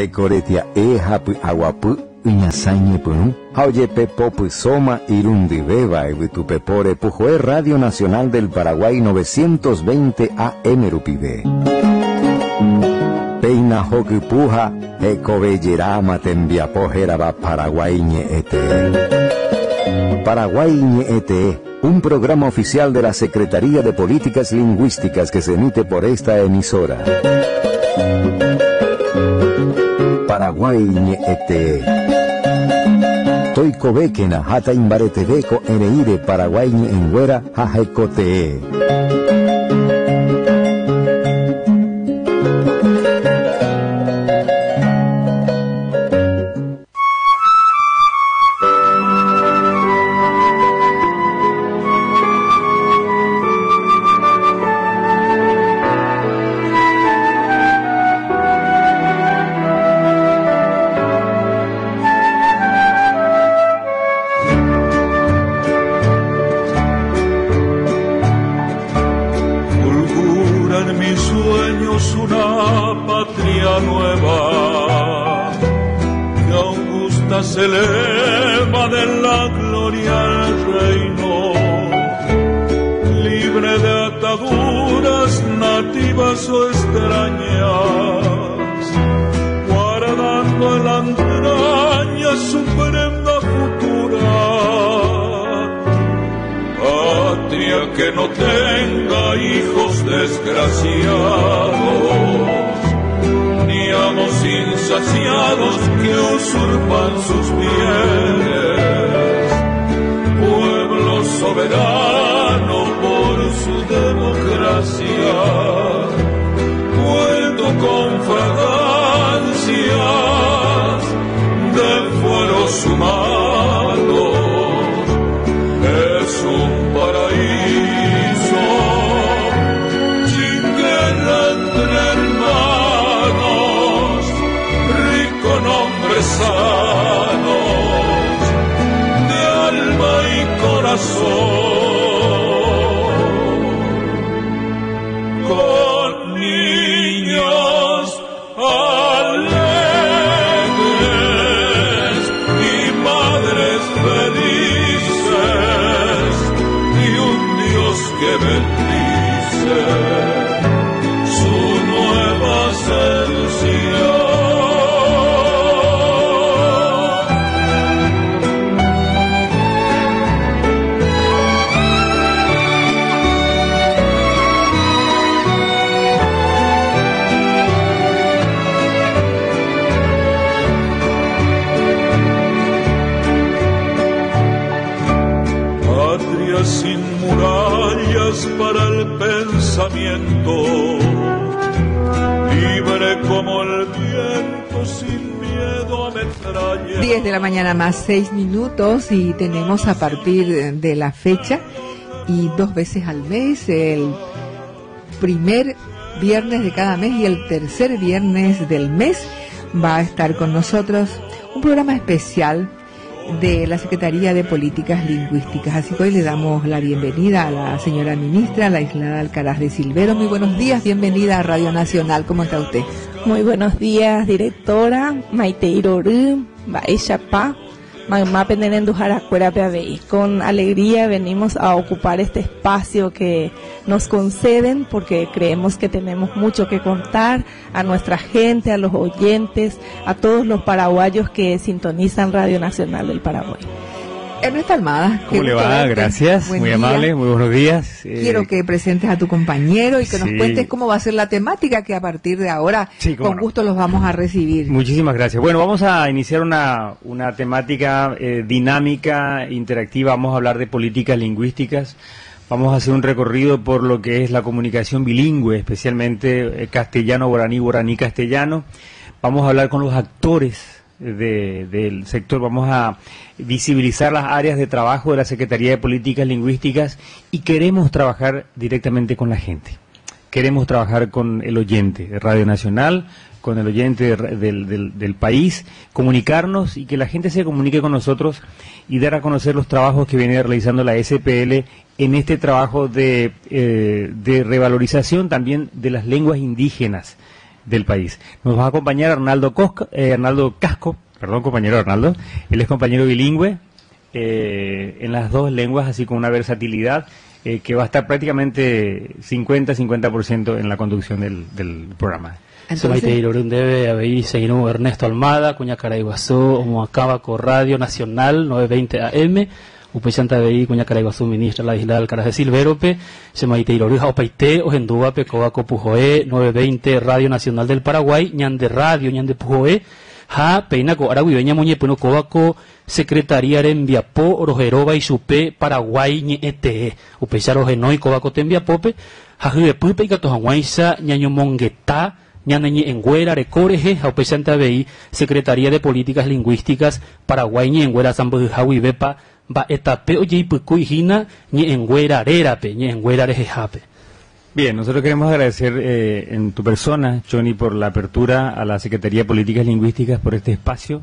Tekoretia'e ha py'aguapy iñasãi ñepyrũ ha ojepepopysóma irundyvéva yvytupepóre puhoe Radio Nacional del Paraguay 920 AM rupive. Péina hokypu ha hekovejeráma tembiapo hérava Paraguái ñe'ẽtee. Paraguái ñe'ẽtee, un programa oficial de la Secretaría de Políticas Lingüísticas que se emite por esta emisora. Paraguái ñe'ẽtee. Toikovékena ha taimbareteve ko'ẽreíre Paraguái ñe'ẽnguéra ha hekotee. Fulgura en mis sueños una patria nueva que augusta se eleva de la gloria al reino, libre de ataduras nativas o extrañas, guardando en la entraña su prenda futura. Patria que no tenga hijos desgraciados, ni amos insaciados que usurpan sus bienes. Pueblo soberano por su democracia, vuelto con fragancias de fueros humanos, es un paraíso sin guerra entre hermanos, rico en hombres sanos, de alma y corazón. Con niños alegres y madres felices, y un Dios que bendice su nueva ascensión. Patria sin murallas para el pensamiento, libre como el viento, sin miedo a metralla. 10 de la mañana más 6 minutos y tenemos a partir de la fecha y 2 veces al mes, el primer viernes de cada mes y el tercer viernes del mes va a estar con nosotros un programa especial de la Secretaría de Políticas Lingüísticas. Así que hoy le damos la bienvenida a la señora ministra, la Laislada Alcaraz de Silvero. Muy buenos días, bienvenida a Radio Nacional. ¿Cómo está usted? Muy buenos días, directora Maite Irory, Mba'éichapa, Magma Penenenduharakuéra Peavei. Con alegría venimos a ocupar este espacio que nos conceden porque creemos que tenemos mucho que contar a nuestra gente, a los oyentes, a todos los paraguayos que sintonizan Radio Nacional del Paraguay. Ernesto Almada, qué ¿Cómo le gusto va? verte. Gracias, Buen muy día. amable, muy buenos días. Quiero que presentes a tu compañero y que nos cuentes cómo va a ser la temática que a partir de ahora, Sí, cómo con no. gusto los vamos a recibir. Muchísimas gracias. Bueno, vamos a iniciar una temática dinámica, interactiva. Vamos a hablar de políticas lingüísticas. Vamos a hacer un recorrido por lo que es la comunicación bilingüe, especialmente castellano-guaraní, guaraní-castellano. Vamos a hablar con los actores del sector, vamos a visibilizar las áreas de trabajo de la Secretaría de Políticas Lingüísticas y queremos trabajar directamente con la gente. Queremos trabajar con el oyente de Radio Nacional, con el oyente del país, comunicarnos y que la gente se comunique con nosotros y dar a conocer los trabajos que viene realizando la SPL en este trabajo de revalorización también de las lenguas indígenas. del país. Nos va a acompañar Arnaldo, Cosca, eh, Arnaldo Casco, perdón compañero Arnaldo, él es compañero bilingüe eh, en las dos lenguas, así con una versatilidad eh, que va a estar prácticamente 50-50% en la conducción del, del programa. Entonces, Ernesto Almada, Cuñacaray Guazú, Moacaba Radio Nacional 920 AM, Upéichante avei kuñakarai guasu ministra Ladislaa Alcaraz de Silvero-pe, che maitei rory ha opaite ohendúvape kóva ko puhoe 920 Radio Nacional del Paraguay, ñande radio, ñande puhoe, ha péina ko ára guive ñamoñepyrũ kóva ko Secretaría rembiapo roheróva ichupe Paraguái ñe'ẽ tee. Upéicha rohenói kóva ko tembiapópe ha hyepýpe ikatu hag̃uáicha ñañomongeta ñane ñe'ẽnguéra reko rehe ha upéichante avei Secretaría de Políticas Lingüísticas Paraguái ñe'ẽnguéra sãmbyhyha guivépa mba'e tape ojeipykúi hína ñe'ẽnguéra rérape, ñe'ẽnguéra rehehápe. Bien, nosotros queremos agradecer eh, en tu persona, Choni, por la apertura a la Secretaría de Políticas Lingüísticas, por este espacio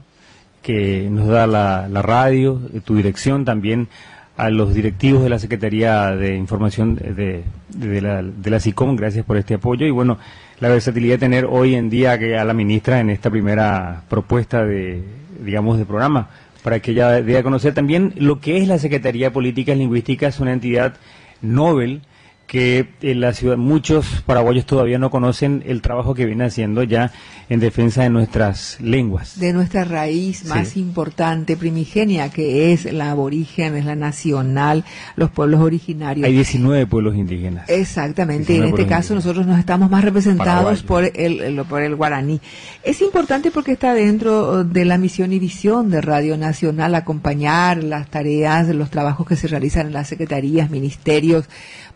que nos da la, la radio, tu dirección también, a los directivos de la Secretaría de Información de, de, la, de la SICOM, gracias por este apoyo y bueno, la versatilidad de tener hoy en día que a la ministra en esta primera propuesta de, digamos, de programa, para que ella dé a conocer también lo que es la Secretaría de Políticas Lingüísticas, una entidad novel que en la ciudad muchos paraguayos todavía no conocen el trabajo que viene haciendo ya en defensa de nuestras lenguas. De nuestra raíz más importante, primigenia, que es la aborigen, es la nacional, los pueblos originarios. Hay 19 pueblos indígenas. Exactamente, en este caso nosotros nos estamos más representados por el, por el guaraní. Es importante porque está dentro de la misión y visión de Radio Nacional acompañar las tareas, los trabajos que se realizan en las secretarías, ministerios,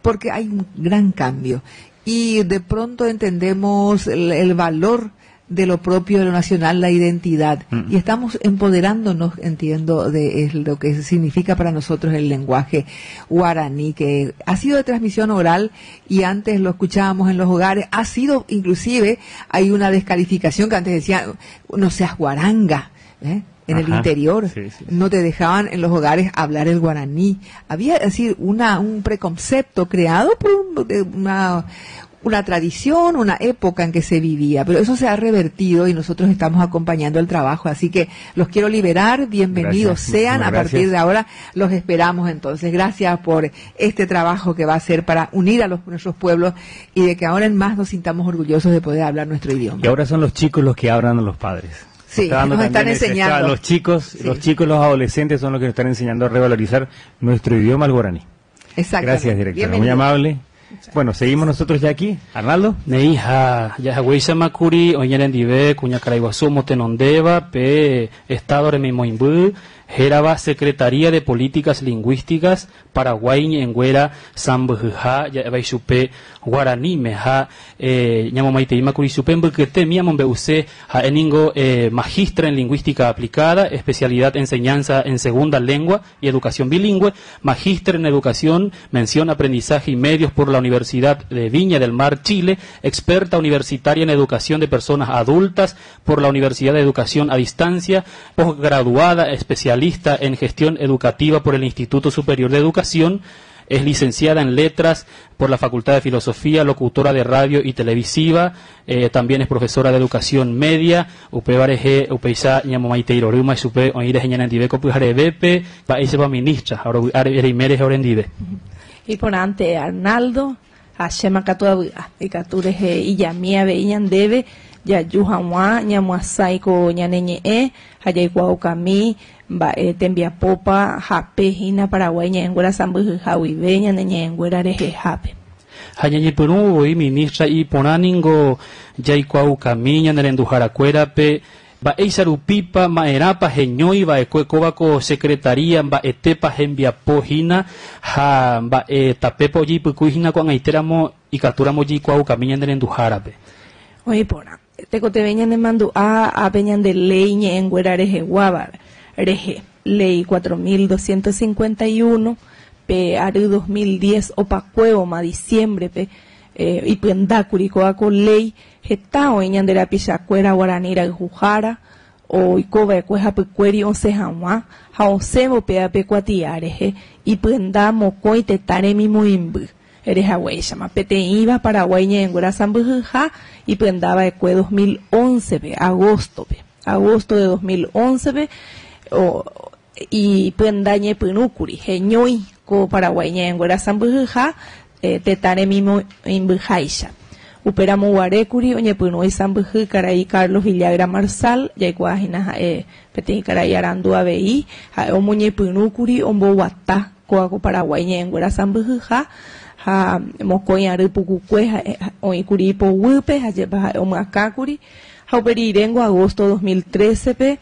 porque hay un gran cambio y de pronto entendemos el, valor de lo propio, de lo nacional, la identidad. Y estamos empoderándonos, entiendo, de lo que significa para nosotros el lenguaje guaraní, que ha sido de transmisión oral y antes lo escuchábamos en los hogares. Ha sido, inclusive, hay una descalificación que antes decía, no seas guaranga. ¿eh? En el interior no te dejaban en los hogares hablar el guaraní. Había, es decir, una, un preconcepto creado por una, una tradición, una época en que se vivía, pero eso se ha revertido y nosotros estamos acompañando el trabajo, así que los quiero liberar, bienvenidos sean, a partir de ahora los esperamos entonces. Gracias por este trabajo que va a ser para unir a los, nuestros pueblos y de que ahora en más nos sintamos orgullosos de poder hablar nuestro idioma. Y ahora son los chicos los que hablan a los padres. Sí, nos están enseñando. Los chicos, los chicos, los adolescentes son los que nos están enseñando a revalorizar nuestro idioma, el guaraní. Exacto. Gracias, directora. Muy amable. Bueno, seguimos nosotros ya aquí. Arnaldo. Neija, ya makuri, oñerendive, kuñakarai guasu, motenondéva, pe Estado remimoĩmby, hérava Secretaría de Políticas Lingüísticas, Paraguái Ñe'ẽnguéra Sãmbyhyha, ja'éva ichupe Guaraníme ha eh, ñamomaiteímakuri ichupe mbykyetemi amombe'use ha'e ningo eh, Magistra en Lingüística Aplicada, especialidad Enseñanza en Segunda Lengua y Educación Bilingüe, Magíster en Educación, mención Aprendizaje y Medios por la Universidad de Viña del Mar, Chile, experta universitaria en Educación de Personas Adultas por la Universidad de Educación a Distancia, posgraduada especialista en Gestión Educativa por el Instituto Superior de Educación, es licenciada en Letras por la Facultad de Filosofía, locutora de radio y televisiva, eh, también es profesora de Educación Media, upéva rehe upéicha ñamomaitei rorýma ichupe oĩ rehe ñanendive ko pyharevépe, mba'éichapa ministra ha rovy'a reime rehe orendive. Iporãnte Arnaldo ha chéma katu avy'a, ikatu rehe ijami avei ñandéve jaju hag̃ua ñamoasãi ko ñane ñe'ẽ ha jaikuaaukami Mba'e tembiapópa hape hína Paraguái ñe'ẽnguéra sãmbyhyha guive ñane ñe'ẽnguéra rehehápe. Ha ñañepyrũvo voi ministra iporã ningo jaikuaaukami ñane renduharakuérape mba'éicha rupípa ma'erãpa heñói va'ekue kóva ko secretaría mba'etépa hembiapo hína ha mba'e tapépa ojeipykúi hína ko'ag̃aitéramo ikatúramo jaikuaaukami ñane renduhárape. Oĩ porã. Tekotevẽ ñanemandu'a ápe ñande léi ñe'ẽnguéra reheguáva rehe, Léi 4251, pe ary 2010 opakuévoma diciembre-pe, ipyendákuri kóva ko léi, heta oĩ ñande rapichakuéra guarani rayhuhára, oikova'ekue hapykuéri osẽ hag̃ua ha osẽvo péva pe kuatia rehe, ipyenda mokõi tetã remimoĩmby. Erehaguéichama, peteĩva Paraguái Ñe'ẽnguéra Sãmbyhyha ipyendava'ekue 2011-pe, agosto-pe. Agosto de 2011-pe ipyenda ñepyrũkuri, heñói ko Paraguái Ñe'ẽnguéra Sãmbyhyha tetã remimoĩmbyháicha. Upéramo guarékuri oñepyrũ oisãmbyhy karai Carlos Villagra Marsal, jaikuaahína ha'e peteĩ karai arandu avei, ha'e omoñepyrũkuri omboguata Kóva ko Paraguái ñe'ẽnguéra sãmbyhyha ha mokõi ary pukukue ha'e oĩkuri ipoguýpe ha jepa ha'e omyakãkuri ha upe riréngo agosto 2013-pe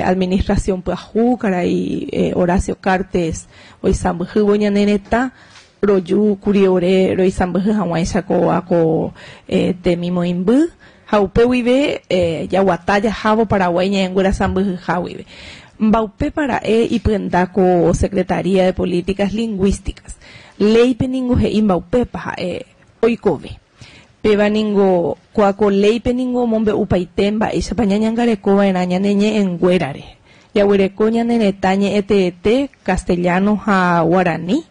administración pyahu karai Horacio Cartes oisãmbyhývo ñane retã rojúkuri ore roisãmbyhy hag̃uáicha kóva ko temimoĩmby Ha upe guive jaguata jahávo Paraguái ñe'ẽnguéra sãmbyhyha guive. Mbaupépa ra'e ipyenda ko Secretaría de Políticas Lingũísticas. Léipe ningo he'i mbaupépa ha'e oikove. Péva ningo, kóa ko léipe ningo omombe'upaite mba'éichapa ñañangarekova'erã ñane ñe'ẽnguéra rehe. Jaguereko ñane retã ñe'ẽ teete, castellano ha guarani,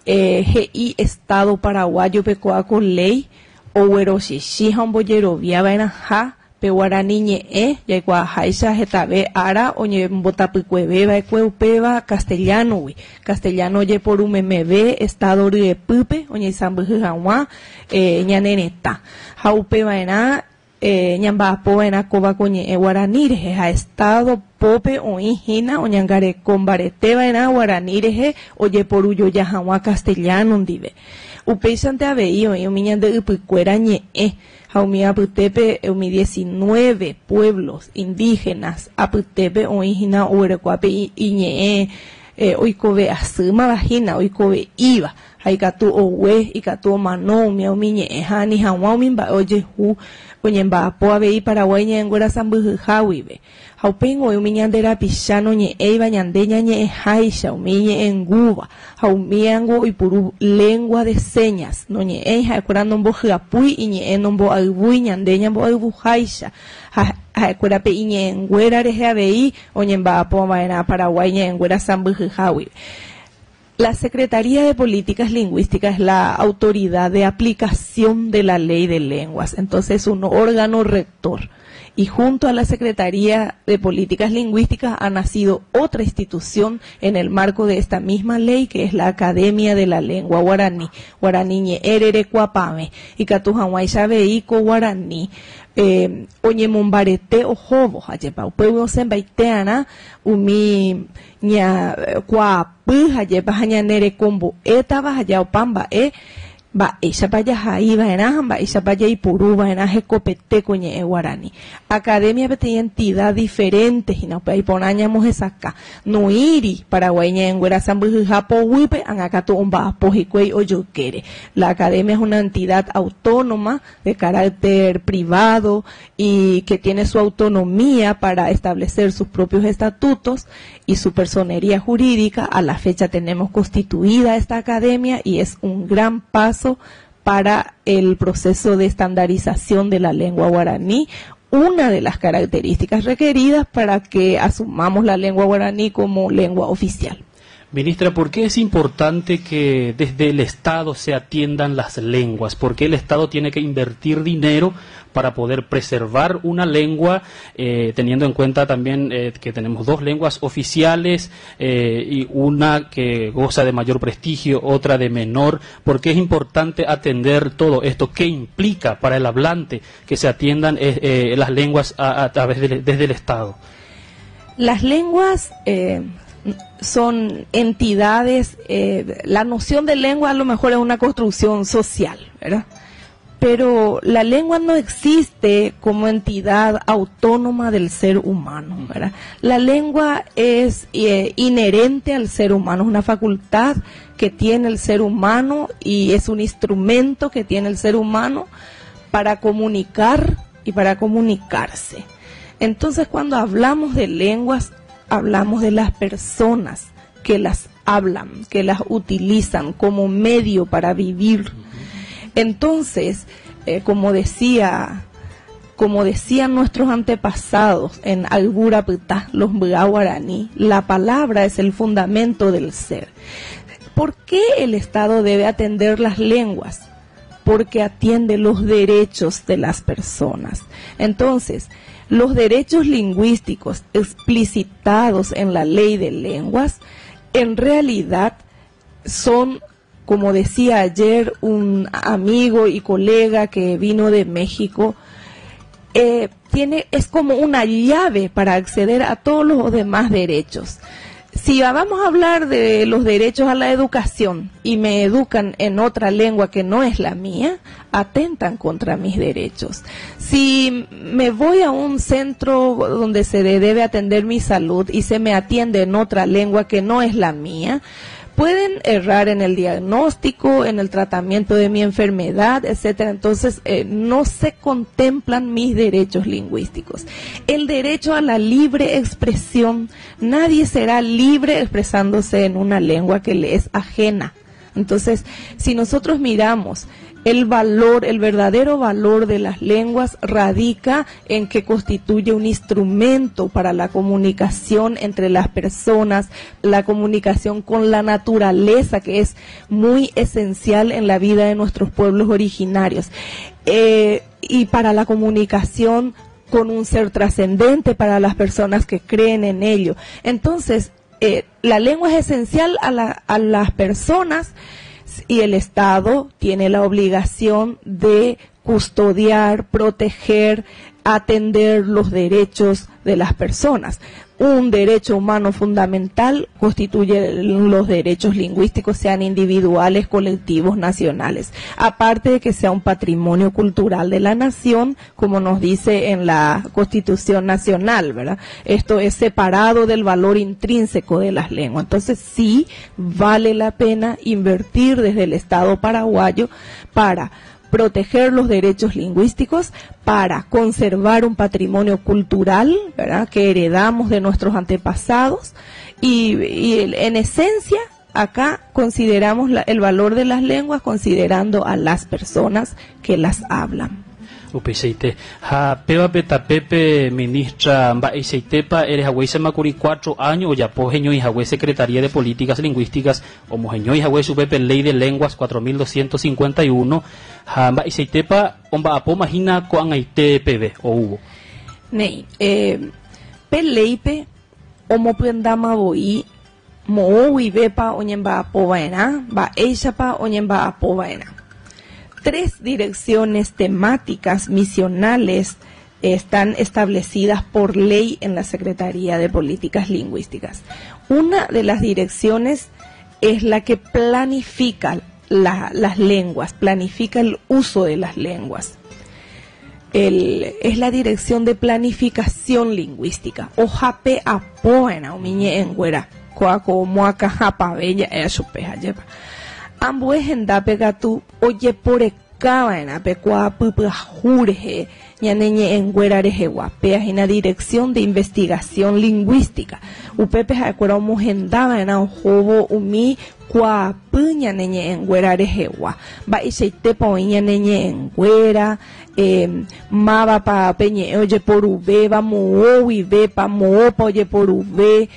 he'i Estado paraguáyope kóa ko léi oguerochichĩ ha ombojerovia va'erãha pe guarani ñe'ẽ, jaikuaaháicha hetave ára oñembotapykueve va'ekue upéva castellano-gui, castellano ojeporu memeve Estado ryepýpe oñeisãmbyhy hag̃ua ñane retã, ha upeva'erã ñamba'apo va'erã kóva ko ñe'ẽ guarani rehe ha Estado pópe oĩ hína oñangareko mbarete va'erã guarani rehe ojeporu joja hag̃ua castellano ndive. Upéichante avei oĩ umi ñande ypykuéra ñe'ẽ ha umi apytépe umi 19 pueblos indígenas apytépe oĩ hína oguerekoápe iñe'ẽ oikove asýmava hína, oikove'íva Ha ikatu ogue, ikatu omano umi umi ñe'ẽ ha ani hag̃ua umi mba'e ojehu oñemba'apo avei Paraguái ñe'ẽnguéra sãmbyhyha guive. Ha upéingo oĩ umi ñande rapicha noñe'ẽiva ñande ñañe'ẽháicha, umi iñe'ẽngúva, ha umíango oipuru lengua de señas, noñe'ẽi ha'ekuéra nombohyapúi iñe'ẽ nombo'ayvúi ñande ñambo'ayvuháicha, ha ha'ekuéra pe iñe'ẽnguéra rehe avei oñemba'apova'erã Paraguái ñe'ẽnguéra sãmbyhyha guive. La Secretaría de Políticas Lingüísticas es la autoridad de aplicación de la Ley de Lenguas, entonces es un órgano rector. Y junto a la Secretaría de Políticas Lingüísticas ha nacido otra institución en el marco de esta misma ley, que es la Academia de la Lengua Guaraní, Guarani Ñe'ẽ Rerekuapavẽ, ikatu hag̃uáicha avei ko guarani oñemombarete ohóvo, ajépa upégui osẽmbaite'arã umi Ñakuaapy ha jepa ha ñane rekombo'étava ha jaopa mba'e mba'éichapa jahai va'erã ha mba'éichapa jaipuru va'erã hekopete ko ñe'ẽ guarani. Academia peteĩ entidad diferente hína, upéva iporã ñamohesakã. Noĩri Paraguái ñe'ẽnguéra sãmbyhyha poguýpe, ág̃a katu omba'apo hikuái ojoykére. La Academia es una entidad autónoma de carácter privado y que tiene su autonomía para establecer sus propios estatutos y su personería jurídica. A la fecha tenemos constituida esta academia y es un gran paso para el proceso de estandarización de la lengua guaraní, una de las características requeridas para que asumamos la lengua guaraní como lengua oficial. Ministra, ¿por qué es importante que desde el Estado se atiendan las lenguas? ¿Por qué el Estado tiene que invertir dinero para poder preservar una lengua, eh, teniendo en cuenta también eh, que tenemos dos lenguas oficiales eh, y una que goza de mayor prestigio, otra de menor? ¿Por qué es importante atender todo esto? ¿Qué implica para el hablante que se atiendan las lenguas a, través desde el Estado? Las lenguas son entidades, eh, la noción de lengua a lo mejor es una construcción social, ¿verdad? Pero la lengua no existe como entidad autónoma del ser humano, ¿verdad? La lengua es eh, inherente al ser humano, es una facultad que tiene el ser humano y es un instrumento que tiene el ser humano para comunicar y para comunicarse. Entonces, cuando hablamos de lenguas, hablamos de las personas que las hablan, que las utilizan como medio para vivir. Entonces, eh, como decía, como decían nuestros antepasados en Algurapytá, los Mbya Guaraní, la palabra es el fundamento del ser. ¿Por qué el Estado debe atender las lenguas? Porque atiende los derechos de las personas. Entonces, los derechos lingüísticos explicitados en la ley de lenguas, en realidad son, como decía ayer un amigo y colega que vino de México, es como una llave para acceder a todos los demás derechos. Si vamos a hablar de los derechos a la educación y me educan en otra lengua que no es la mía, atentan contra mis derechos. Si me voy a un centro donde se debe atender mi salud y se me atiende en otra lengua que no es la mía, pueden errar en el diagnóstico, en el tratamiento de mi enfermedad, etcétera. Entonces, no se contemplan mis derechos lingüísticos. El derecho a la libre expresión, nadie será libre expresándose en una lengua que le es ajena. Entonces, si nosotros miramos el valor, el verdadero valor de las lenguas radica en que constituye un instrumento para la comunicación entre las personas, la comunicación con la naturaleza, que es muy esencial en la vida de nuestros pueblos originarios, y para la comunicación con un ser trascendente para las personas que creen en ello. Entonces, la lengua es esencial a las personas, y el Estado tiene la obligación de custodiar, proteger, atender los derechos de las personas. Un derecho humano fundamental constituye los derechos lingüísticos, sean individuales, colectivos, nacionales. Aparte de que sea un patrimonio cultural de la nación, como nos dice en la Constitución Nacional, ¿verdad? Esto es separado del valor intrínseco de las lenguas. Entonces sí vale la pena invertir desde el Estado paraguayo para proteger los derechos lingüísticos, para conservar un patrimonio cultural, ¿verdad?, que heredamos de nuestros antepasados, y en esencia acá consideramos el valor de las lenguas considerando a las personas que las hablan. Upeichaite. Ha péva pe tapépe ministra mba'eichaitépa ere haguéichama kuri 4 años ojapo heñói hague Secretaría de Políticas Lingüísticas omoheñói hague chupe pe Ley de Lenguas 4251 ha mba'eichaitépa omba'apóma hína ko'ag̃aite peve oúvo. Néi, pe léipe omopyendáma voi moõ guivépa oñemba'apova'erã, mba'éichapa oñemba'apova'erã. 3 direcciones temáticas misionales están establecidas por ley en la Secretaría de Políticas Lingüísticas. Una de las direcciones es la que planifica las lenguas, planifica el uso de las lenguas. Es la dirección de planificación lingüística. Ojape apoena umiñe enguera, coaco moaca japa bella eshupeja lleva. Ambue hendápe katu ojeporekava'erã pe kuaapy pyahu rehe ñane ñe'ẽnguéra rehegua, péa hína dirección de investigación lingüística. Upépe ha'ekuéra omohendava'erã ohóvo umi kuaapy ñane ñe'ẽnguéra rehegua. Mba'eichaitépa oĩ ñane ñe'ẽnguéra, mávapa pe ñe'ẽ ojeporuvéva, moõ guivépa, moõpa ojeporuve,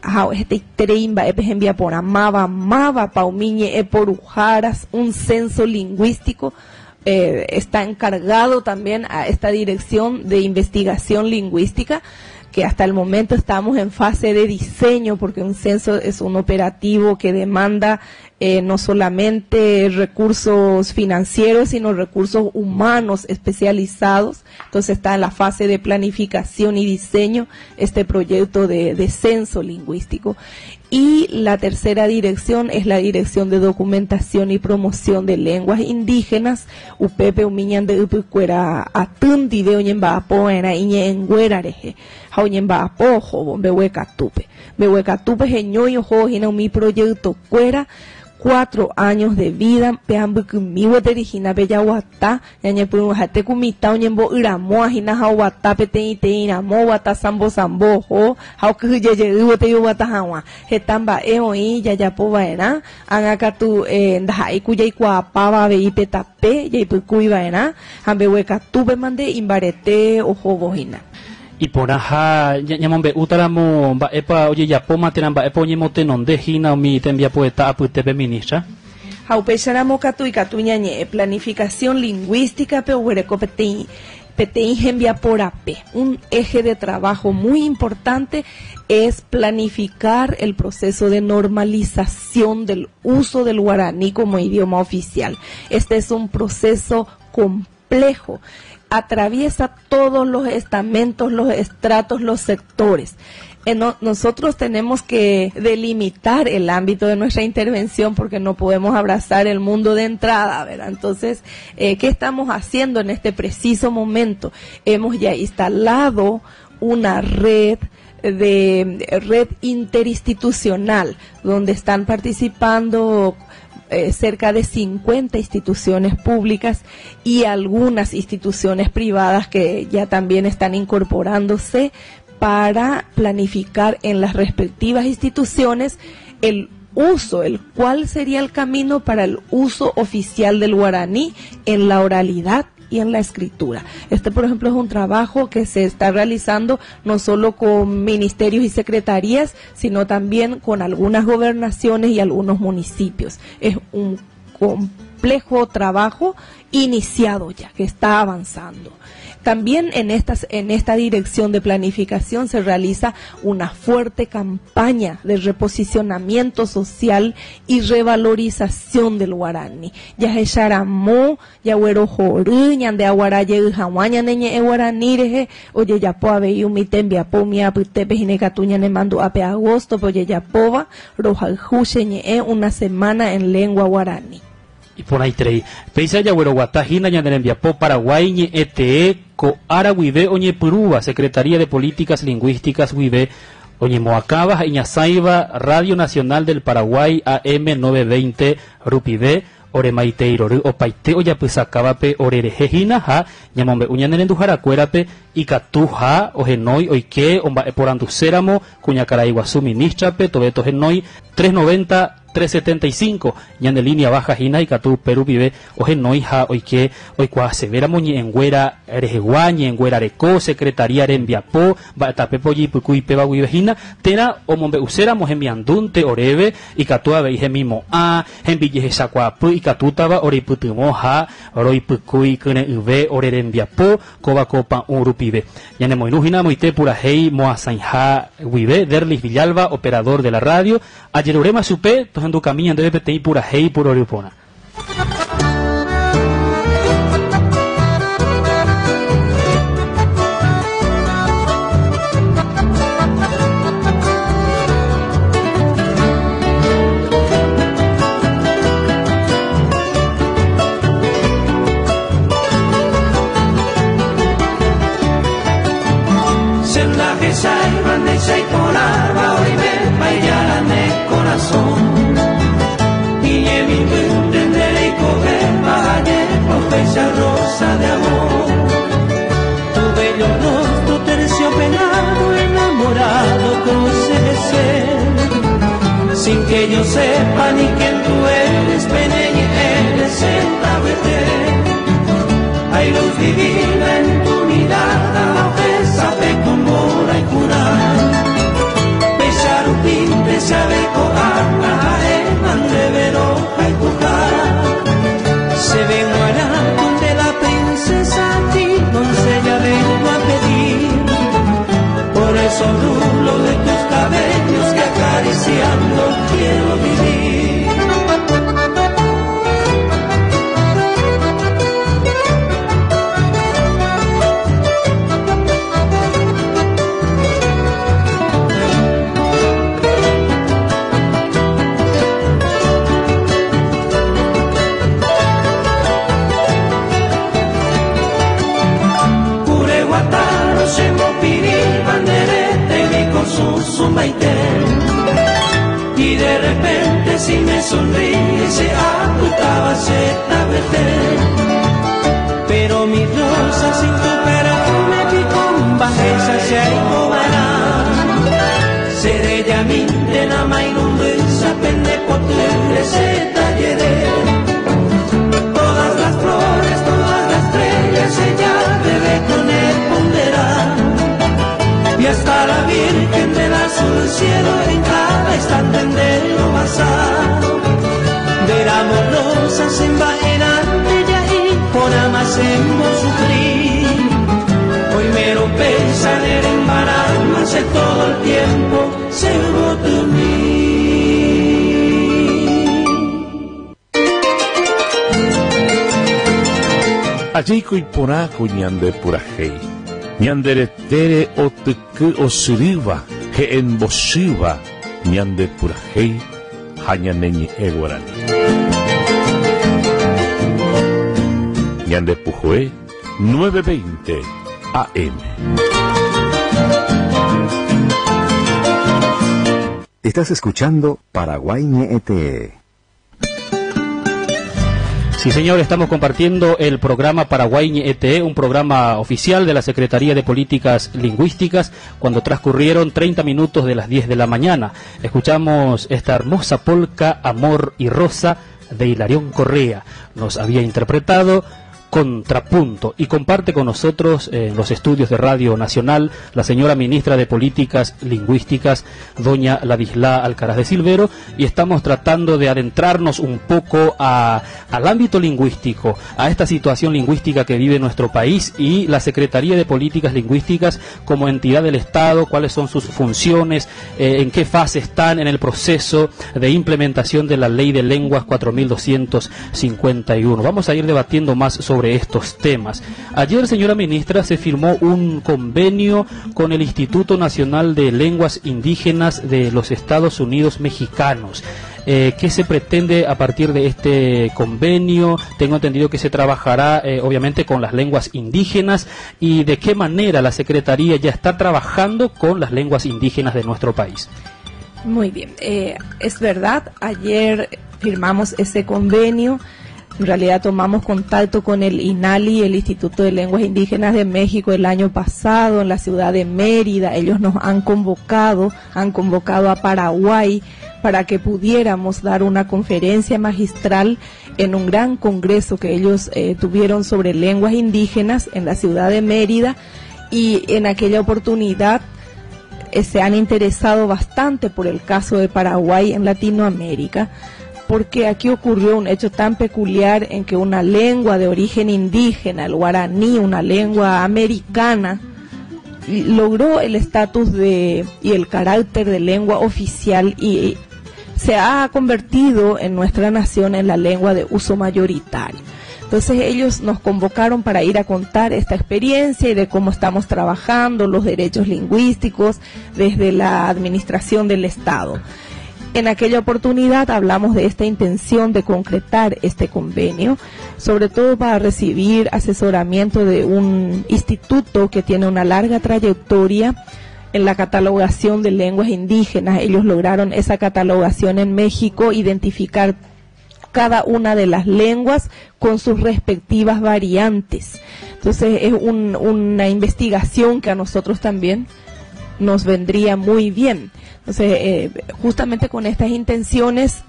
ha hetaiterei mba'épe hembiaporã, máva, mávapa umi ñe'ẽ poruháras, un censo lingüístico. Está encargado también a esta dirección de investigación lingüística, que hasta el momento estamos en fase de diseño, porque un censo es un operativo que demanda no solamente recursos financieros, sino recursos humanos especializados. Entonces está en la fase de planificación y diseño este proyecto de censo lingüístico. Y la tercera dirección es la Dirección de Documentación y Promoción de Lenguas Indígenas, upepe umiñan de ypykuéra aty ndive oñemba'apova'erã iñe'ẽnguéra rehe, ha oñemba'apo ohóvo mbeguekatúpe. Mbeguekatúpe heñói ohóvo hína umi proyectokuéra, 4 años de vida, pe ambykymi gueteri hína pe jaguata, ñañepyrũhate ku mitã oñembo'yramo hína ha oguata peteĩteĩ ramo, oguata sambo sambo oho, ha okyhyjejey gueteri oguata hag̃ua. Heta mba'e oĩ jajapova'erã, ág̃a katu ndaha'éi ku jaikuaapáva avei pe tape jaipykúiva'erã, ha mbeguekatúpe mante imbarete ohóvo hína. Iporã ha ñamombe'útaramo mba'épa ojejapóma térã mba'épa oñemotenonde hína umi tembiapoeta apytépe ministra. Ha upéicharamo katu ikatu ñañe'ẽ planificación lingüística-pe oguereko peteĩ peteĩ hembiaporape. Un eje de trabajo muy importante es planificar el proceso de normalización del uso del guaraní como idioma oficial. Este es un proceso complejo, atraviesa todos los estamentos, los estratos, los sectores. Nosotros tenemos que delimitar el ámbito de nuestra intervención porque no podemos abrazar el mundo de entrada, ¿verdad? Entonces, ¿qué estamos haciendo en este preciso momento? Hemos ya instalado una red de red interinstitucional donde están participando cerca de 50 instituciones públicas y algunas instituciones privadas que ya también están incorporándose para planificar en las respectivas instituciones el uso, el cuál sería el camino para el uso oficial del guaraní en la oralidad y en la escritura. Este, por ejemplo, es un trabajo que se está realizando no solo con ministerios y secretarías, sino también con algunas gobernaciones y algunos municipios. Es un complejo trabajo iniciado ya, que está avanzando. También en esta dirección de planificación se realiza una fuerte campaña de reposicionamiento social y revalorización del guaraní. Jahecharamo, jaguerohory, ñande aguara jey hag̃ua ñane ñe'ẽ guaraní rehe, ojejapo avei umi tembiapo umi apytépe hína ikatu ñanemandu'ápe agosto-pe ojejapóva, rohayhu che ñe'ẽ una semana en lengua guaraní. Iporãiterei. Péicha jagueroguata hína ñane rembiapo Paraguái ñe'ẽtee ko ára guive oñepyrũva Secretaría de Políticas Lingüísticas guive oñemoakãva ha iñasãiva Radio Nacional del Paraguay AM 920 rupive oremaitei rory opaite ojapysakávape orerehe hína ha ñamombe'u ñane renduharakuérape ikatu ha ohenói oike omba'eporanduséramo kuñakarai guasu ministra-pe tove tohenói 390 375 ñane línea baja hína ikatu upe rupive ohenói ha oike oikuaasevéramo ñe'ẽnguéra rehegua ñe'ẽnguéra reko secretaría rembiapo mba'etapépe ojeipykúi péva guive hína térã omombe'uséramo hemiandúnte oréve ikatu avei hemimo'ã hembijehechakuaapy ikatútava oreipytyvõ ha roipykúi kyre'ỹve ore rembiapo kóva ko pa'ũ rupive. Ñanemoirũ hína amoite purahéi moasãiha guive Derlis Villalba, operador de la radio, ajeruréma chupe tohendukami ñandéve peteĩ purahéi purory porã. Corazón Y rosa de amor. Tu bello rostro terciopelado, enamorado ser. Sin que yo sepa ni quién tú eres, peneñe eres el Hay luz divina en tu mirada, sabe como la y curar. Pesarupinte sabe coana, mandevero y Se ven de la princesa ti, doncella vengo a pedir. Por esos rulos de tus cabellos que acariciando quiero vivir. Y de repente si me sonríe se apuntaba se Pero mi rosa sin tu perfume con bajeza se cobará. Seré ya mi de la mairumbe pende se talleré. Todas las flores, todas las estrellas, ella debe con él ponderar. Ajéiko iporã ko ñande purahéi. Ñande retére otyky osyrýva, he'ẽmbochýva ñande purahéi ha ñane ñe'ẽ guarani. Ñande puhoe 9:20 AM. Estás escuchando Paraguay Ñe'ẽtee. Sí, señor, estamos compartiendo el programa Paraguay Ñe'ẽtee, un programa oficial de la Secretaría de Políticas Lingüísticas, cuando transcurrieron 30 minutos de las 10 de la mañana. Escuchamos esta hermosa polca Amor y Rosa de Hilarión Correa. Nos había interpretado Contrapunto y comparte con nosotros en los estudios de Radio Nacional la señora ministra de Políticas Lingüísticas, doña Ladislaa Alcaraz de Silvero, y estamos tratando de adentrarnos un poco al ámbito lingüístico, a esta situación lingüística que vive nuestro país y la Secretaría de Políticas Lingüísticas como entidad del Estado, cuáles son sus funciones, en qué fase están en el proceso de implementación de la Ley de Lenguas 4251. Vamos a ir debatiendo más sobre estos temas. Ayer, señora ministra, se firmó un convenio con el Instituto Nacional de Lenguas Indígenas de los Estados Unidos Mexicanos. ¿Qué se pretende a partir de este convenio? Tengo entendido que se trabajará, obviamente, con las lenguas indígenas, y de qué manera la Secretaría ya está trabajando con las lenguas indígenas de nuestro país. Muy bien, es verdad, ayer firmamos ese convenio. En realidad tomamos contacto con el INALI, el Instituto de Lenguas Indígenas de México, el año pasado en la ciudad de Mérida. Ellos nos han convocado a Paraguay para que pudiéramos dar una conferencia magistral en un gran congreso que ellos tuvieron sobre lenguas indígenas en la ciudad de Mérida, y en aquella oportunidad se han interesado bastante por el caso de Paraguay en Latinoamérica, porque aquí ocurrió un hecho tan peculiar en que una lengua de origen indígena, el guaraní, una lengua americana, logró el estatus de, y el carácter de lengua oficial y se ha convertido en nuestra nación en la lengua de uso mayoritario. Entonces ellos nos convocaron para ir a contar esta experiencia y de cómo estamos trabajando los derechos lingüísticos desde la administración del Estado. En aquella oportunidad hablamos de esta intención de concretar este convenio, sobre todo para recibir asesoramiento de un instituto que tiene una larga trayectoria en la catalogación de lenguas indígenas. Ellos lograron esa catalogación en México, identificar cada una de las lenguas con sus respectivas variantes. Entonces es una investigación que a nosotros también nos vendría muy bien. Entonces, justamente con estas intenciones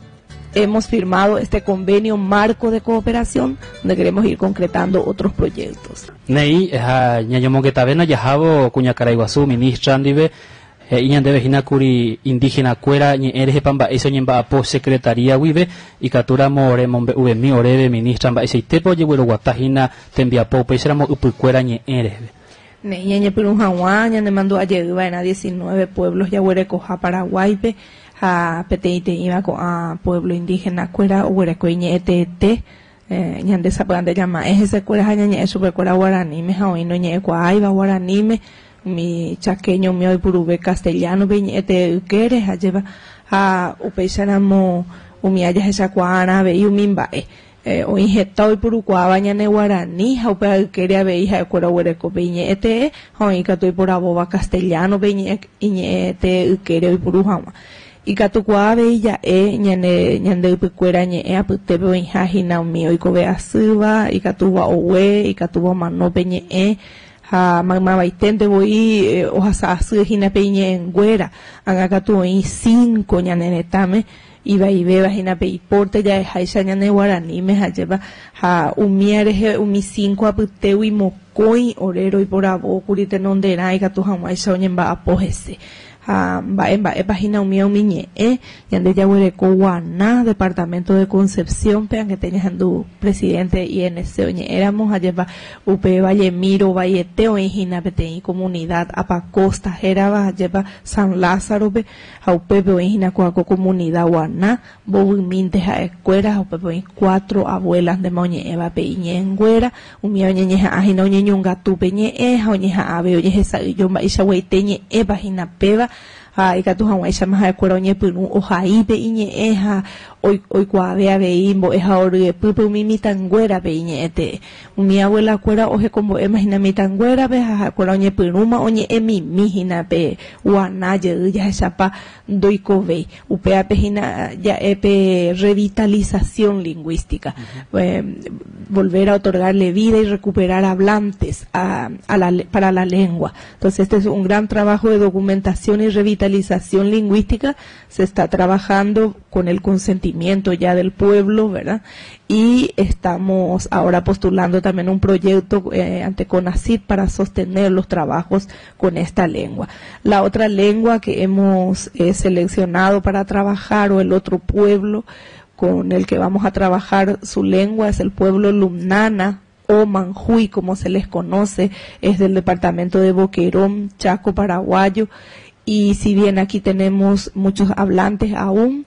hemos firmado este convenio marco de cooperación, donde queremos ir concretando otros proyectos. Nei, ja, ñañomongetavena yajabo kuñakarai guasu, ministra ndive, iñandeve hína kuri indígena kuéra ñe'ẽ rehepa mba'éicha oñemba'apo secretaría guive, ikatúramo remombe'uvemi oréve ministra mba'eichaitépa ojegueroguata hína tembiapo upéicharamo ypykuéra ñe'ẽ reheve. Nei, ñañepyrũ hag̃ua ñanemandu'a jeyva'erã 19 pueblos jaguerekoha Paraguáipe, ha peteĩteĩva ko'ã pueblo indígena kuéra oguereko iñe'ẽteete ñande sapy'ánte llama'ẽ hesekuéra ha ñañe'ẽ chupekuéra guaraníme ha oĩ noñe'ẽkuaáiva guaraníme, umi chaqueño umi oipuruve castellano-pe iñe'ẽtee ykére ha jeva, ha upéicharamo umi ajahechakuaarã avei umi mba'e. Oĩ heta oipurukuaáva ñane guarani ha upe ykére avei ha'ekuéra oguereko pe iñe'ẽtee ha oĩ katu oiporavóva castellano-pe iñe'ẽtee ykére oipuru hag̃ua. Ikatukuaa avei ja'e ñande ypykuéra ñe'ẽ apytépe oĩha hína umi oikove asýva, ikatúva ogue, ikatúva omano pe ñe'ẽ, ha maymavaiténte voi ohasa asy hína pe iñe'ẽnguéra. Ág̃a katu oĩ 5 ñane retãme ivaivéva hína pe iporte ja'eháicha ñane guaraníme ha jeva, ha umi rehe umi 5 apytégui mokõi ore roiporavo kuri tenonderã ikatu hag̃uáicha oñemba'apo hese. Ha mba'e mba'épa hína umíva umi ñe'ẽ, ñande jaguereko Guaná, departamento de Concepción-pe, angete ñahendu presidente INC oñe'ẽramo ha jepa upe Vallemi rovaiete oĩ hína peteĩ comunidad Apacosta hérava ha jepa San Lázaro-pe ha upépe oĩ hína kóa ko comunidad Guaná, mbovymínte ha'ekuéra ha upépe oĩ cuatro abuelas ndéma oñe'ẽva pe iñe'ẽnguéra, umíva oñeñeha'ã hína oñeñongatu pe ñe'ẽ ha oñeha'ãve ojehesa'ỹijo mba'eichaguaite ñe'ẽpa hína péva ha ikatu hag̃uáichama ha'ekuéra oñepyrũ ohai pe iñe'ẽ ha oikuaave avei mbo'ehao ryepýpe umi mitãnguérape iñe'ẽtee. Umi abuela-kuéra ohekombo'éma hína mitãnguérape ha ha'ekuéra oñepyrũma oñe'ẽmimi hína pe guana jey jahechapa ndoikovéi. Upévape hína ja'e pe revitalización lingüística, volver a otorgarle vida y recuperar hablantes a, a la, para la lengua. Entonces este es un gran trabajo de documentación y revitalización lingüística, se está trabajando con el consentimiento ya del pueblo, ¿verdad? Y estamos ahora postulando también un proyecto eh, ante CONACYT para sostener los trabajos con esta lengua. La otra lengua que hemos eh, seleccionado para trabajar o el otro pueblo con el que vamos a trabajar su lengua es el pueblo Lumnana o Manjuy, como se les conoce, es del departamento de Boquerón, Chaco Paraguayo. Y si bien aquí tenemos muchos hablantes aún,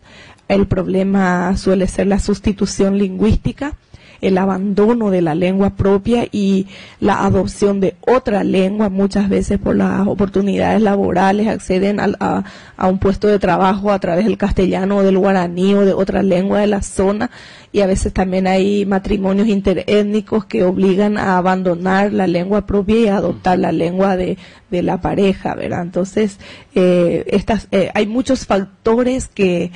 el problema suele ser la sustitución lingüística el abandono de la lengua propia y la adopción de otra lengua, muchas veces por las oportunidades laborales acceden a, a, un puesto de trabajo a través del castellano o del guaraní o de otra lengua de la zona y a veces también hay matrimonios interétnicos que obligan a abandonar la lengua propia y a adoptar la lengua de, de la pareja, ¿verdad? Entonces, eh, estas, eh, hay muchos factores que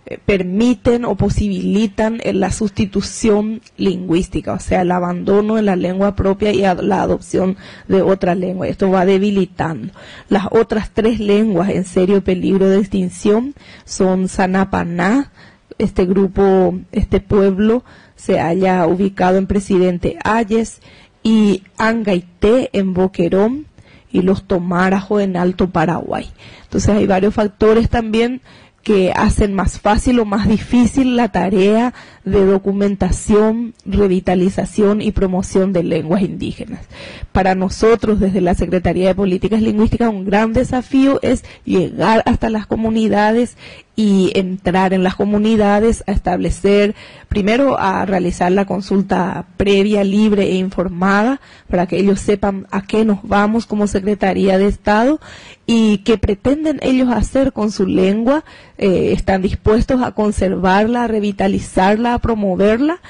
eh, permiten o posibilitan la sustitución lingüística, o sea, el abandono de la lengua propia y la adopción de otra lengua. Esto va debilitando. Las otras tres lenguas en serio peligro de extinción son Sanapaná, este grupo, este pueblo se halla ubicado en Presidente Ayes y Angaité en Boquerón y los Tomarajo en Alto Paraguay. Entonces hay varios factores también que hacen más fácil o más difícil la tarea de documentación, revitalización y promoción de lenguas indígenas. Para nosotros, desde la Secretaría de Políticas Lingüísticas, un gran desafío es llegar hasta las comunidades y entrar en las comunidades a establecer, primero a realizar la consulta previa, libre e informada, para que ellos sepan a qué nos vamos como Secretaría de Estado y qué pretenden ellos hacer con su lengua, eh, están dispuestos a conservarla, a revitalizarla, a promoverla.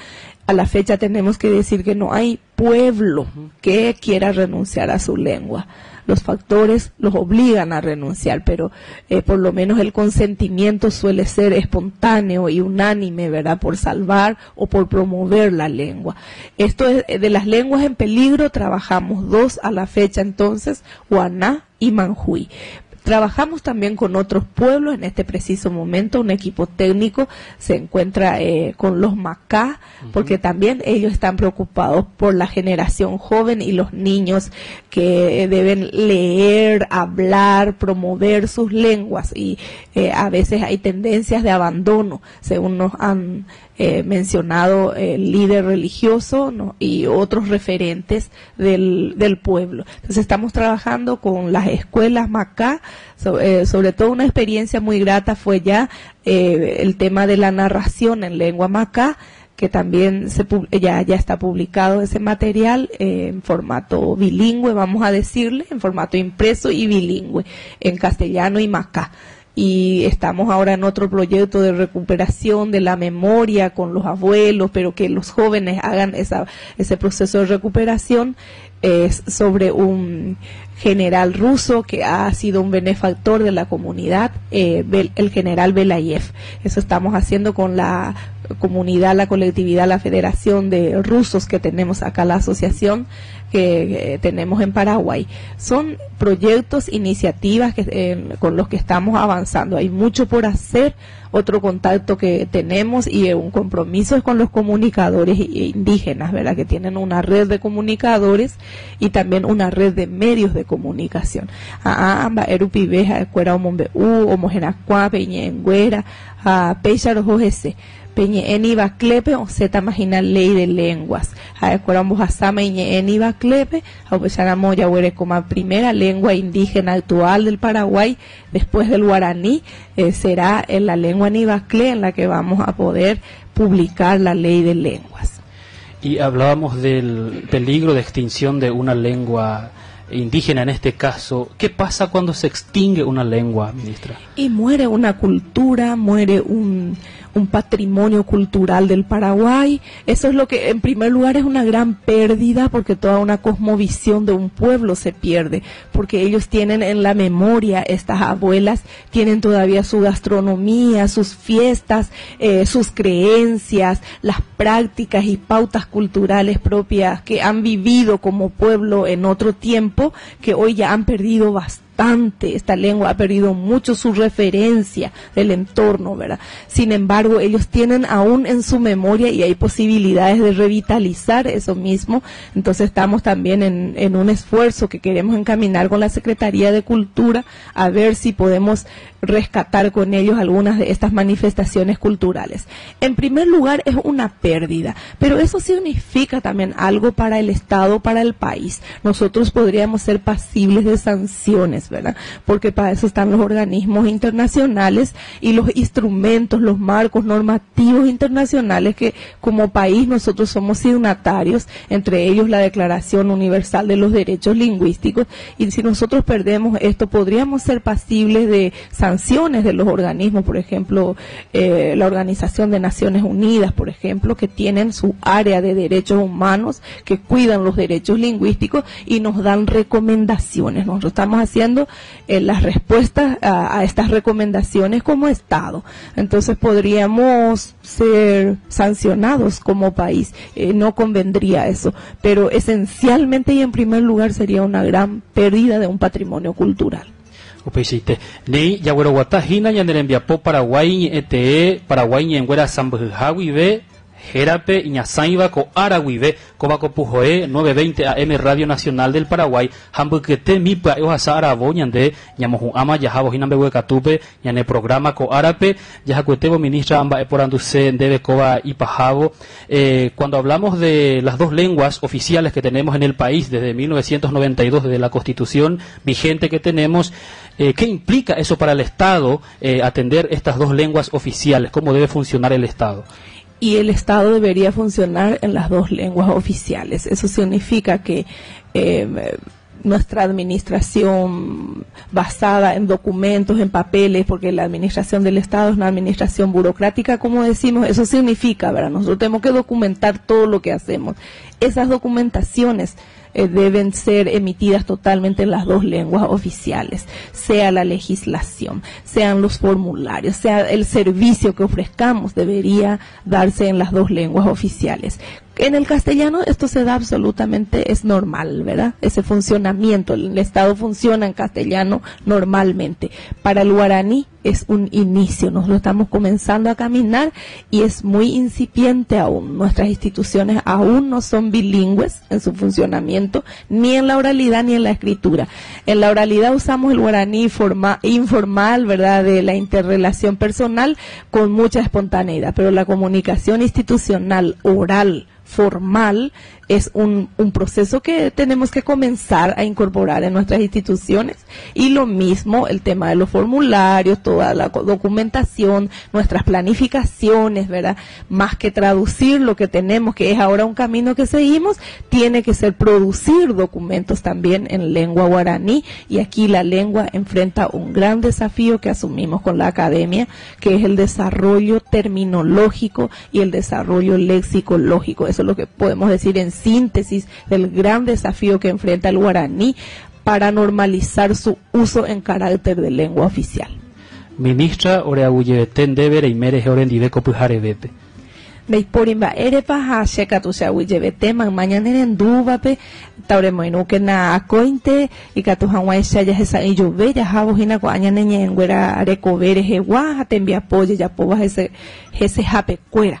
A la fecha tenemos que decir que no hay pueblo que quiera renunciar a su lengua los factores los obligan a renunciar, pero eh, por lo menos el consentimiento suele ser espontáneo y unánime, ¿verdad? Por salvar o por promover la lengua. Esto es, eh, de las lenguas en peligro trabajamos dos a la fecha entonces, Guaná y Manjuy. Trabajamos también con otros pueblos en este preciso momento. Un equipo técnico se encuentra eh, con los Macá, porque también ellos están preocupados por la generación joven y los niños que deben leer, hablar, promover sus lenguas. Y eh, a veces hay tendencias de abandono, según nos han eh, mencionado el líder religioso y otros referentes del, del pueblo. Entonces estamos trabajando con las escuelas Macá, eh, sobre todo una experiencia muy grata fue ya eh, el tema de la narración en lengua Macá, que también se, ya, ya está publicado ese material en formato bilingüe, vamos a decirle, en formato impreso y bilingüe, en castellano y macá y estamos ahora en otro proyecto de recuperación de la memoria con los abuelos, pero que los jóvenes hagan esa, ese proceso de recuperación es sobre un general ruso que ha sido un benefactor de la comunidad, eh, el general Belayev. Eso estamos haciendo con la comunidad, la colectividad, la federación de rusos que tenemos acá, la asociación que tenemos en Paraguay. Son proyectos, iniciativas que, eh, con los que estamos avanzando. Hay mucho por hacer. Otro contacto que tenemos y un compromiso es con los comunicadores indígenas, ¿verdad? Que tienen una red de comunicadores y también una red de medios de comunicación. comunicación. A'ã mba'e rupive ha'ekuéra omombe'u, omoherakuã pe iñe'ẽnguéra ha péicha roho hese. Pe ñe'ẽ Nivaclé-pe osẽtama hína Ley de Lenguas. Ha'ekuéra ombohasáma iñe'ẽ Nivaclé-pe ha upéicharamo jaguerekóma primera lengua indígena actual del Paraguay, después del guaraní, será la lengua Nivaclé en la que vamos a poder publicar la Ley de Lenguas. Y hablábamos del peligro de extinción de una lengua indígena en este caso. ¿Qué pasa cuando se extingue una lengua, ministra? Y muere una cultura, muere un, un patrimonio cultural del Paraguay. Eso es lo que, en primer lugar, es una gran pérdida porque toda una cosmovisión de un pueblo se pierde, porque ellos tienen en la memoria, estas abuelas tienen todavía su gastronomía, sus fiestas, eh, sus creencias, las prácticas y pautas culturales propias que han vivido como pueblo en otro tiempo, que hoy ya han perdido bastante esta lengua ha perdido mucho su referencia del entorno, ¿verdad? Sin embargo, ellos tienen aún en su memoria y hay posibilidades de revitalizar eso mismo. Entonces estamos también en, en un esfuerzo que queremos encaminar con la Secretaría de Cultura a ver si podemos rescatar con ellos algunas de estas manifestaciones culturales. En primer lugar, es una pérdida, pero eso significa también algo para el Estado, para el país. Nosotros podríamos ser pasibles de sanciones, ¿verdad? Porque para eso están los organismos internacionales y los instrumentos, los marcos normativos internacionales que como país nosotros somos signatarios, entre ellos la Declaración Universal de los Derechos Lingüísticos, y si nosotros perdemos esto, podríamos ser pasibles de sanciones de los organismos, por ejemplo, eh, la Organización de Naciones Unidas, por ejemplo, que tienen su área de derechos humanos, que cuidan los derechos lingüísticos y nos dan recomendaciones. Nosotros estamos haciendo eh, las respuestas a, estas recomendaciones como Estado. Entonces podríamos ser sancionados como país. Eh, no convendría eso, pero esencialmente y en primer lugar sería una gran pérdida de un patrimonio cultural. Upeichaite. Néi, jagueroguata hína ñane rembiapo Paraguái ñe'ẽ tee, Paraguái ñe'ẽnguéra sãmbyhyha guive, hérape iñasãiva ko ára guive, kóva ko puhoe 9:20 AM Radio Nacional del Paraguay ha mbykyete mi pya'e ohasa aravo ñande ñamohu'ãma jahávo hína mbeguekatúpe ñane programa ko árape jahakuetévo ministra amba'eporanduse ndéve kóva ipahávo Cuando hablamos de las dos lenguas oficiales que tenemos en el país desde 1992, desde la Constitución vigente que tenemos, eh, ¿qué implica eso para el Estado, eh, atender estas dos lenguas oficiales? ¿Cómo debe funcionar el Estado? Y el Estado debería funcionar en las dos lenguas oficiales. Eso significa que eh, nuestra administración basada en documentos, en papeles, porque la administración del Estado es una administración burocrática, como decimos, eso significa, ¿verdad? Nosotros tenemos que documentar todo lo que hacemos. Esas documentaciones eh, deben ser emitidas totalmente en las dos lenguas oficiales, sea la legislación, sean los formularios, sea el servicio que ofrezcamos, debería darse en las dos lenguas oficiales. En el castellano esto se da absolutamente, es normal, ¿verdad? Ese funcionamiento, el Estado funciona en castellano normalmente. Para el guaraní es un inicio, nos lo estamos comenzando a caminar y es muy incipiente aún. Nuestras instituciones aún no son bilingües en su funcionamiento, ni en la oralidad ni en la escritura. En la oralidad usamos el guaraní informal, ¿verdad?, de la interrelación personal con mucha espontaneidad, pero la comunicación institucional oral, formal, es un, un proceso que tenemos que comenzar a incorporar en nuestras instituciones. Y lo mismo el tema de los formularios, toda la documentación, nuestras planificaciones, ¿verdad? Más que traducir lo que tenemos, que es ahora un camino que seguimos, tiene que ser producir documentos también en lengua guaraní. Y aquí la lengua enfrenta un gran desafío que asumimos con la academia, que es el desarrollo terminológico y el desarrollo lexicológico. Eso es lo que podemos decir en síntesis del gran desafío que enfrenta el guaraní para normalizar su uso en carácter de lengua oficial. Ministra, oreaguyjevete ndéve reime rehe orendive ko pyharevépe. Ndaipóri mba'érepa ha che katu che aguyjevete mayma ñane rendúvape, taoremoirũkena akóinte ikatu hag̃uáicha jahesa'ỹijove jahávo hína ko'ã ñane ñe'ẽnguéra rekove rehegua ha tembiapo ojejapóva hese hesehapekuéra.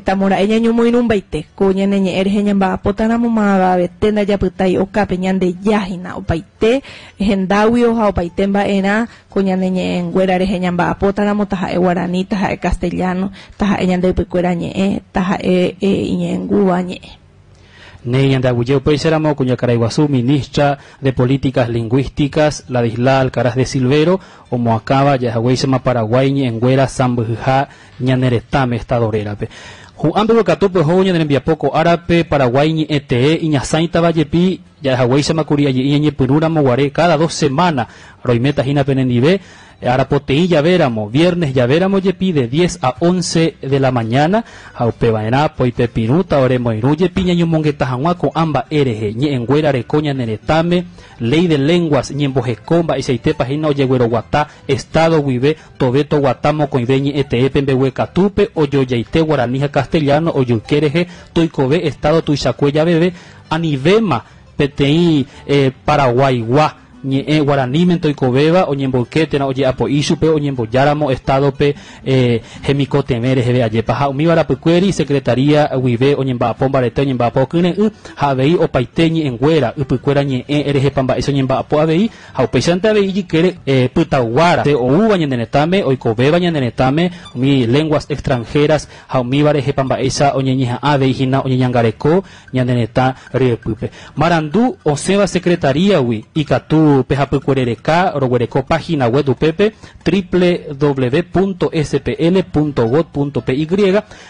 Tamora'e ñañomoirũmbaite, ko ñane ñe'ẽ rehe ñamba'apótaramo mavavete ndajapytái okápe Ñandejáhina, opaite hendáguio ha opaite mba'erã ko ñane ñe'ẽnguéra rehe ñamba'apótaramo, taha'e guarani, taha'e castellano, taha'e ñande ypykuéra ñe'ẽ, taha'e iñe'ẽngúva ñe'ẽ. Néi ñande aguyje upéicharamo kuñakarai guasu ministra de Políticas Lingüísticas, Ladislaa Alcaraz de Silvero, omoakãva jahaguéichama Paraguái ñe'ẽnguéra sãmbyhyha ñane retãme Estado rérape. Hu'ã mbeguekatúpe ohóvo ñane rembiapo ko árape Paraguái ñe'ẽ tee iñasãitava jepi ja'ehaguéichama kuri aje'i ñañepyrũramo guare káda dos semána roiméta hína penendive Arapoteĩ javéramo, viernes javéramo jepi de diez a once de la mañana, ha upeva'erã poipepirũta oremoirũ jepi ñañomongeta hag̃ua ko'ã mba'e rehe, ñe'ẽnguéra reko ñane retãme, Ley de Lenguas ñemboheko mba'eichaitépa hína ojegueroguata Estado guive tove toguata mokõive ñe'ẽ teépe mbeguekatúpe ojojaite guarani ha castellano ojoyke rehe toikove Estado tuichakue javeve anivéma peteĩ Paraguaigua. Ñe'ẽ guaranímente oikovéva oñemboyke térã oje'apo'i chupe oñembojáramo Estado-pe hemikotevẽ reheve ajépa ha umíva rapykuéri Secretaría guive oñemba'apo mbarete oñemba'apo kyre'ỹ ha avei opaite ñe'ẽnguéra ypykuéra ñe'ẽ rehepa mba'éicha oñemba'apo avei ha upéichante avei ijykére pytayguára oúva ñane retãme oikovéva ñane retãme umi lenguas extranjeras ha umíva rehepa mba'éicha oñeñeha'ã avei hína oñeñangareko ñane retã ryepýpe. Marandu osẽva Secretaría-gui ikatu pehapykuerereka roguereko página web upépe www.spl.gob.py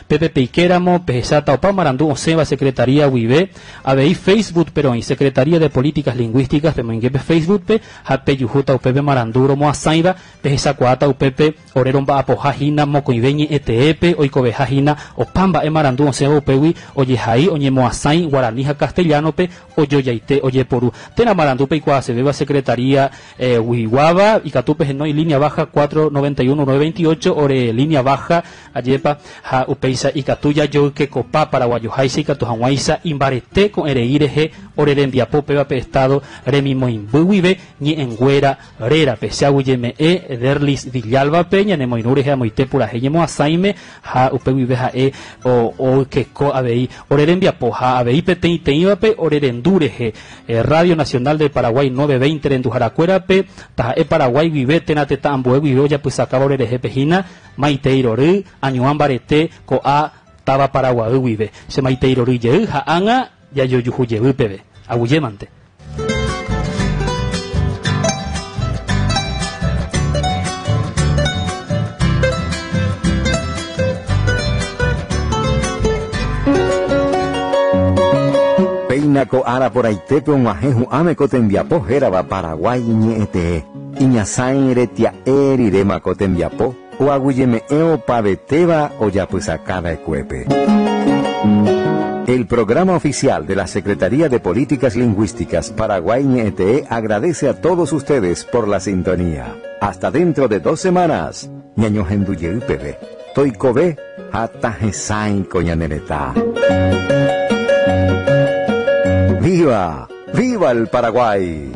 pépe peikéramo pehecháta opa marandu osẽva Secretaría guive avei Facebook-pe roĩ Secretaría de Políticas Lingüísticas pemoingépe Facebook-pe ha pejuhúta upépe marandu romoasãiva pehechakuaáta upépe Ore romba'apoha hína mokõive ñe'ẽ teépe oikoveha hína opa mba'e marandu osẽva upégui ojehai oñemoasãi guarani ha castellano-pe ojojaite ojeporu. Térã marandu peikuaasevéva Secretaría guiguáva ikatu pehenói línea baja 491 928 ore línea baja ajépa ha upéicha ikatu jajoykekopa paraguayoháicha ikatu hag̃uáicha imbarete ko'ẽrei rehe ore rembiapo péva pe Estado remimoĩmby guive ñe'ẽnguéra Rérape, che aguyjeme'ẽ Derlis Villalba-pe ñanemoirũ rehe amoite purahéi ñemoasãime ha upe guive ha'e oykeko avei ore rembiapo ha avei peteĩteĩvape ore rendu rehe Radio Nacional del Paraguay 920 renduharakuérape, taha'e Paraguay guive térã tetã ambue guive ojapysakáva ore rehépe hína, maitei rory, añuã mbarete ko'a táva Paraguay guive. Che maitei rory jey ha ág̃a jajojuhu jevy peve. Aguyjémante. Péina ko ára porãitépe og̃uahẽ hu'ãme ko tembiapo hérava Paraguái ñe'ẽtee. Iñasãi retia'e riréma ko tembiapo, oaguyjeme'ẽ opavetéva ojapysakava'ekuépe. El programa oficial de la Secretaría de Políticas Lingüísticas Paraguay Ñe'ẽtee agradece a todos ustedes por la sintonía. Hasta dentro de dos semanas, ñañohendujey peve, toikove ha tahesãi ko ñane retã. ¡Viva! ¡Viva el Paraguay!